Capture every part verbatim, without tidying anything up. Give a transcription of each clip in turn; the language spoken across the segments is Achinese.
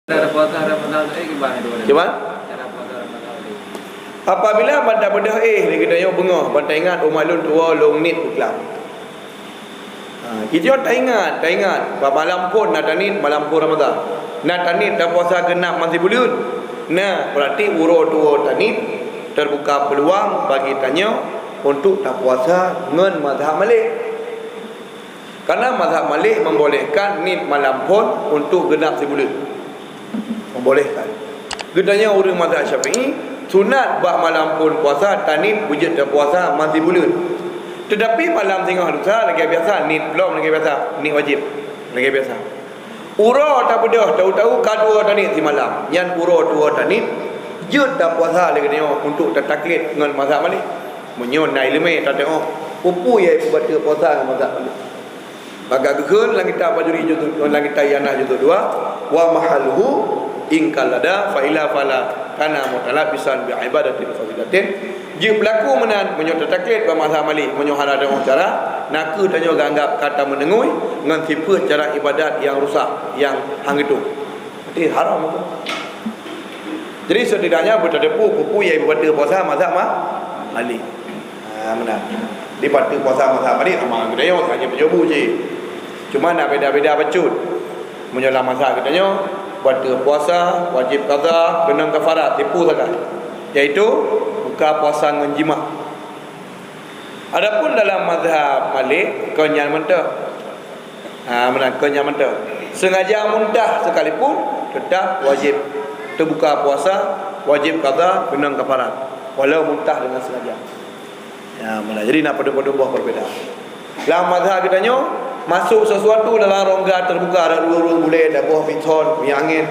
Cara puasa Ramadan tu, eh, gimana tu? Gimana? Cara puasa Ramadan tu. Apabila ban tabeudôh éh lé geutanyoe beungoh, ban taingat umat lôn tuwoe lôn niet peuklam. Ha, itu taingat, taingat. Bak malam phon na taniet, malam phon Ramadan. Na taniet tapuasa geunap mantong buleuen. Nah, berarti uroe tuwoe taniet, terbuka peluang bagi tanyoe untuk tapuasa ngon mazhab Malik. Karena mazhab Malik membolehkan niet malam phon untuk genap sibuleuen. Membolehkan. Geutanyoe ureuëng mazhab Syafi'i, sunat bak malam phon puasa taniet beujeuet tapuasa mantong buleuen. Tetapi malam singoh lusa lagée biasa, niet lom lagée biasa, niet wajéb lagée biasa. Uroe tabeudôh, tahu-tahu ka dua taniet simalam, nyan uroe dua taniet, jeuet tapuasa lagée nyoe untuk tataklid ngon mazhab Malik. Meunyoe na iéleumé tateuoh, peue-peue nyang peubateue puasa ngon mazhab Malik. Maka geukheun lam kitab Bajuri juzuk, lam kitab Ianah juzuk dua, "Wa mahalluhu in qallada fa ila fala kana mutalabbisan bi ibadatin fasidatin." Jeuet beulaku meunan, meunyoe tataklid bak mazhab Malik, meunyoe hana teuoh cara, na kheueh tanyoe geuanggab ka tameunengui ngon sifeuet cara ibadat nyang rusak, nyang han geutueng. Jadi haram itu. Jadi setidaknya beuteupeue peue-peue nyang ibadat puasa mazhab ma-, Malik. Ha, meunan. Di bateue puasa mazhab Malik sama geutanyoe hanya meunyoe bu cit. Cuma na beda-beda bacut. Meunyoe lam mazhab geutanyoe, bateue puasa, wajéb qadha, keunong kafarat, tipu sagai. Yaitu buka puasa ngon jima. Adapun dalam mazhab Malik, kon nyan mantong. Ha, meunan, kon nyan mantong. Sengaja muntah sekalipun, tetap wajéb teubuka puasa, wajéb qadha, keunong kafarat. Walau muntah dengan sengaja. Ya, meunan. Jadi na padum-padum boh perbedaan. Lam mazhab geutanyoe, masuk sesuatu dalam rongga terbuka, ada ureuëng-ureuëng bulèe, ada boh piton, minyak angin.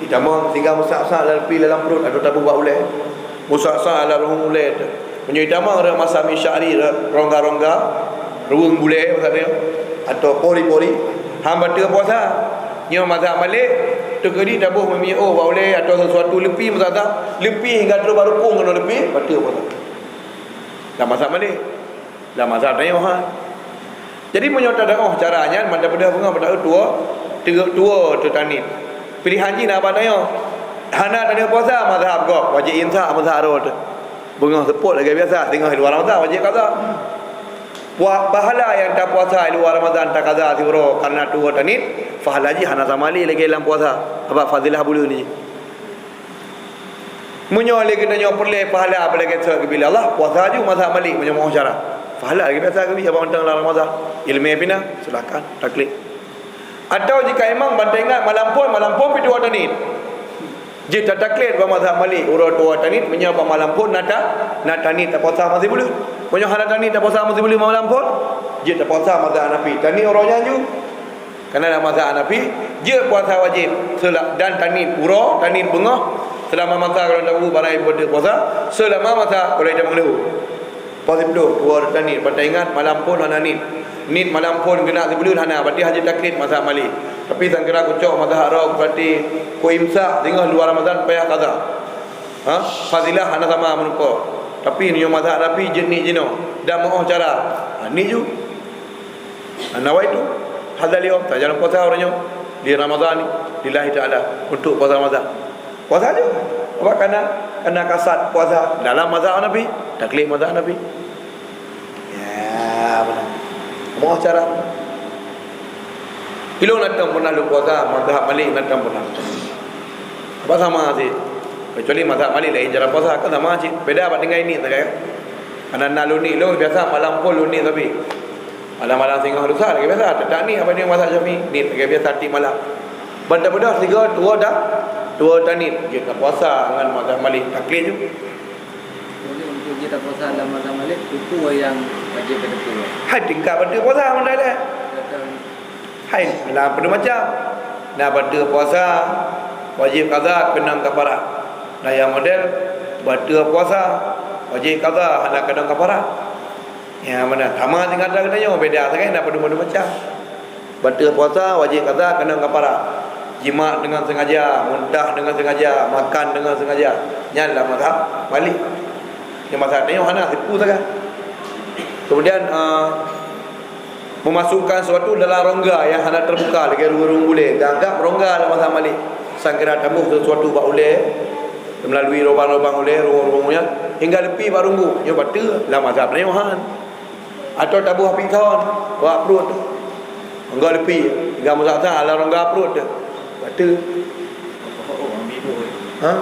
Itamong sehingga meusak-sak lam pi dalam perut atau tabu bak ulèe. Meusak-sak lam ruhueng ulèe teuh. Meunyoe itamong rot masa min sya'ri, rot rongga-rongga ruhueng bulèe maksudnya, atau pori-pori, han bateue puasa. Nyoe mazhab Malik, teukeudi taboh meumiôh bak ulèe atau sesuatu leupie meusak-sak, leupie hingga trok bak rukung keunoe leupie, bateue puasa. Lam mazhab Malik. Lam mazhab tanyoe ha. Jadi meunyoe tadeuh cara nyan, mantong beudôh beungoh, beudôh tuwoe, tuwoe teuh taniet. Pilihan jih na bak tanyoe. Hana tanyoe puasa mazhab gob, wajéb imsak mazhab roe teuh. Beungoh seupôt lagée biasa, singoh luwa Ramadan wajéb qadha. Pua-, pahala nyang tapuasa luwa Ramadan taqadha siuroe kareuna tuwoe taniet, pahala jih hana sama lé lagée lam puasa, sabab fadilah buleuen jih. Meunyoe lé geutanyoe peureulée pahala beulagée sot geubri lé Allah, puasa ju mazhab Malik meunyoe meu'oh cara. Pahala lagée biasa geubri, abang mantong lam Ramadan. Iéleumé pih na, silakan, taklid. Atawa jika imam ban taingat malam phon, malam phon pih tuwoe taniet. Jeuet tataklid bak mazhab Malik, uroe tuwoe taniet, meunyoe bak malam phon na ta-, na taniet tapuasa mantong buleuen. Meunyoe hana taniet tapuasa mantong buleuen malam phon, jeuet tapuasa mazhab Hanafi. Taniet uroe nyan ju. Karena dalam mazhab Hanafi, jeuet puasa wajéb sela-, dan taniet uroe, taniet beungoh, seulama masa golom tabu barang ibadat puasa, seulama masa golom itamong leuhô. Puasa siplôh, tuwoe taniet, ban taingat malam phon hana niet. Niet malam phon geunap sibuleuen hana, berarti hana jeuet taklid mazhab Malik. Tapi sangkira kucok mazhab roe, berarti kuimsak singoh luwa Ramadan payah qadha. Ha? Fadilah hana sama meurumpok. Tapi nyoe mazhab Hanafi jeuet niet jinoe dan meu'oh cara. Ha, niet ju. Nawaitu hadzal yaum, tajalan puasa uroe nyoe di Ramadan ni, lillahi ta'ala, untuk puasa Ramadan. Puasa ju. Apa kana, kana kasat puasa dalam mazhab Hanafi, taklid mazhab Hanafi. Ya, beuna. Meu'oh cara. Ilôn na tom pernah lôn puasa, mazhab Malik na tom pernah. Apa sama cit. Kecuali mazhab Malik laén cara puasa, kan sama cit. Beda bak tinggai niet sagai. Karena na lôn niet lôn biasa malam phon lôn niet tapi. Malam-malam singoh lusa lagée biasa, teutap niet apa ni mazhab Syafi'i, niet lagée biasa tiep malam. Ban tabeudôh sigoe tuwoe dan tuwoe taniet, jeuet tapuasa ngon mazhab Malik, taklid ju. Jadi untuk jeuet tapuasa lam mazhab Malik, peue-peue nyang wajéb tateupeu? Hai tingkat bateue puasa mandai lé. Hai, na padum macam. Na bateue puasa, wajéb qadha, keunong kafarat. Na nyang model bateue puasa, wajéb qadha, hana keunong kafarat. Ya, meunan. Sama tingkat geutanyoe, beda sagai, na padum-padum macam. Bateue puasa, wajéb qadha, keunong kafarat. Jimak dengan sengaja, muntah dengan sengaja, makan dengan sengaja. Nyan lam mazhab Malik. Di mazhab tanyoe hana, sipu sagai. Kemudian, eh, memasukkan sesuatu dalam rongga yang hana terbuka, lagée ruhueng-ruhueng bulée. Dianggap rongga lam mazhab Malik. Sangkira taboh sesuatu bak ulèe, melalui lubang-lubang ulèe, ruweueng-ruweueng nyan, hingga leupie bak rungguk, nyoe bateue lam mazhab Imam Hanafi. Atawa taboh api thon bak pruet tu, hingga leupie, hingga meusasa lam rongga pruet tu, bateue. Ha?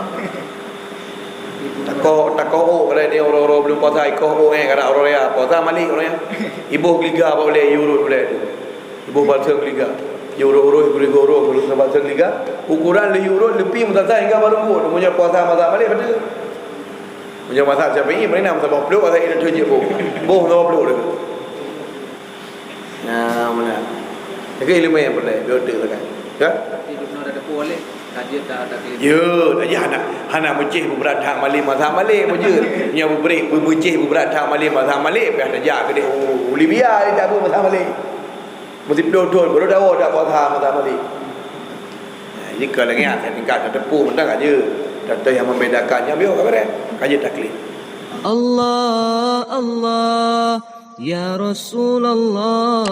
Takoh, takoh ôk, kadang dia uroe-uroe buleuen puasa, ikoh ôk, eh, kadang uroe raya, puasa malik uroe nyan. Iboh geuliga bak ulèe, iyue rhot ulèe tu. Iboh balsam geuliga. Iyue rhot-rhot, iyue rhot-rhot, balsam geuliga. Ukuran lheuh iyue rhot, leupie meusasa hingga bak rungguk. Meunyoe puasa mazhab malik, bateue. Meunyoe mazhab Syafi'i, meunan meusaboh plôk, mazhab Imam Syafi'i boh. Boh meusaboh plôk lagèe. Nah, meunan. Lagèe ileumèe peureulèe, beuteuk sagai. Ya? Tapi dum na ada pun boleh, kaji tak ada keliru. Ya, tak payah hana, hana meucéh beubrat that malém mazhab Malik, beujeuet. Nyoe beubri-, beumeucéh beubrat that malém mazhab Malik, payah tajak keudéh u, u Libya, dia tak mazhab Malik. Meusiplôh thôn, baru dawa tak mazhab, mazhab Malik. Nah, jadi kalau lagèe nyan, tingkat tateupeue mantong kaji. Contoh yang membedakan, nyan biôh ka beureh. Kaji taklid. Allah, Allah, ya Rasulullah.